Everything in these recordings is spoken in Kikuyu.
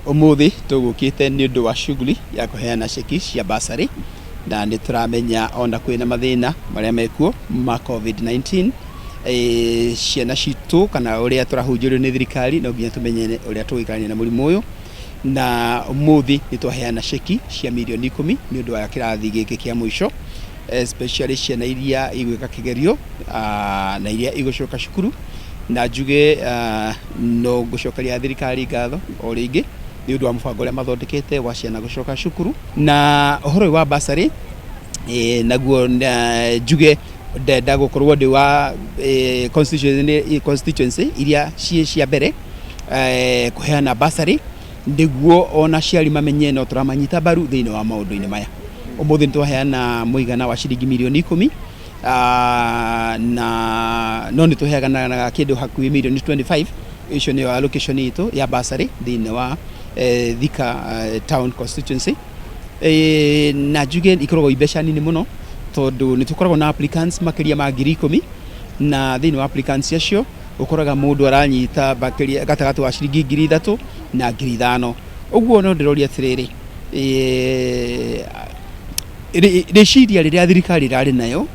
Umuthi tũgũkĩte nĩ ũndũ wa shughuli ya kũheana ceki cia bursary, na nĩ tũramenya ona kwĩna mathĩna marĩa mekuo ma COVID-19, ciana citũ kana ũrĩa tũrahunjĩrio nĩ thirikari, no nginya tũmenye ũrĩa tũgũikarania na mũrimũ ũyũ. Na ũmũthĩ nĩ twaheana ceki cia mirioni 10 nĩ ũndũ wa kĩrathi gĩkĩ kĩa mũico, especially ciana iria igwĩka kĩgerio na iria igũcoka cukuru. Na njuge no ngũcokeria thirikari ngatho o rĩngĩ nĩ ũndũ wa mũbango ũrĩa mathondekete wa ciana gũcoka cukuru. Na ũhoro ũyũ wa bursary naguo njuge ndenda gũkorwo ndĩ wa constituency iria ciĩ cia mbere kũheana bursary, nĩguo ona aciari mamenye no tũramanyita mbaru thĩinĩ wa maũndũ-inĩ maya. Ũmũthĩ nĩ twaheana mũigana wa ciringi mirioni 10, na no nĩ tũheanaga kĩndũ hakuhĩ mirioni 25. Icio nĩyo allocation itũ ya bursary thĩinĩ wa Thika Town constituency. Na njuge ikoragwo i mbeca nini mũno, tondũ nĩ tũkoragwo na applicants makĩria ma 10,000, na thĩinĩ wa applicants acio ũkoraga mũndũ aranyita makĩria gatagatĩ wa ciringi 3,000 na 5,000. Ũguo no ndĩroria atĩrĩrĩ, rĩciria rĩrĩa thirikari ĩrarĩ nayo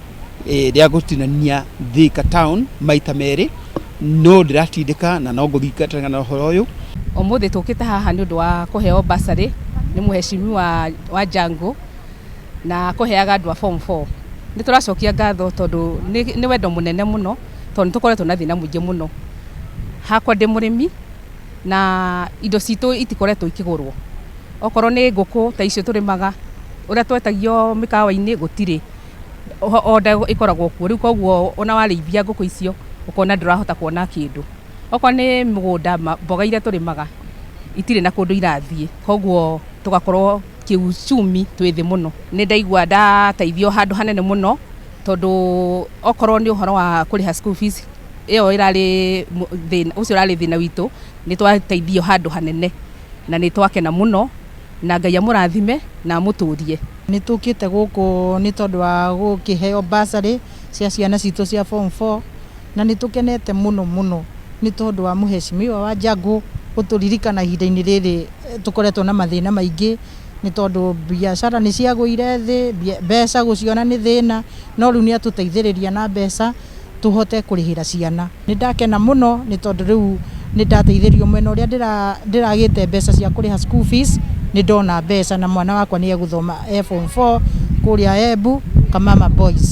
rĩa gũtinania Thika Town maita merĩ, no ndĩratindĩka na no ngũthingatana na ũhoro ũyũ. Ũmũthĩ tũkĩte haha nĩ ũndũ wa kũheo bursary nĩ mũheshimiwa wa Jango, na kũheaga andũ a form 4. Nĩ tũracokia ngatho tondũ nĩ wendo mũnene mũno, tondũ nĩ tũkoretwo na thĩna mũingĩ mũno. Hakwa ndĩ mũrĩmi, na indo citũ itikoretwo ikĩgũrwo. Okorwo nĩ ngũkũ ta icio tũrĩmaga, ũrĩa twetagio mĩkawa-inĩ gũtirĩ order ĩkoragwo kuo rĩu. Koguo ona warĩithia ngũkũ icio, ũkona ndũrahota kuona kĩndũ. Okorwo nĩ mũgũnda, mboga iria tũrĩmaga itirĩ na kũndũ irathiĩ, koguo tũgakorwo kĩuchumi twĩ thĩ mũno. Nĩ ndaigua ndateithio handũ hanene mũno, tondũ okorwo nĩ ũhoro wa kũrĩha school fees, ĩyo ĩrarĩ thĩna ũcio, ũrarĩ thĩna witũ. Nĩ twateithio handũ hanene na nĩ twakena mũno, na Ngai amũrathime na amũtũrie. Nĩ tũkĩte gũkũ nĩ tondũ wa gũkĩheo bursary cia ciana citũ cia form 4, na nĩ tũkenete mũno mũno nĩ tondũ wa mũheshimiwa wa Jango gũtũririkana ihinda-inĩ rĩrĩ tũkoretwo na mathĩna maingĩ, nĩ tondũ biacara nĩ ciagũire thĩ, mbeca gũciona nĩ thĩna, no rĩu nĩ atũteithĩrĩria na mbeca tũhote kũrĩhĩra ciana. Nĩ ndakena mũno nĩ tondũ rĩu nĩ ndateithĩrio mwena ũrĩa ndĩragĩte mbeca cia kũrĩha school fees. Nĩ ndona mbeca na mwana wakwa nĩ egũthoma e form 4 kũrĩa Embu Kamama Boys.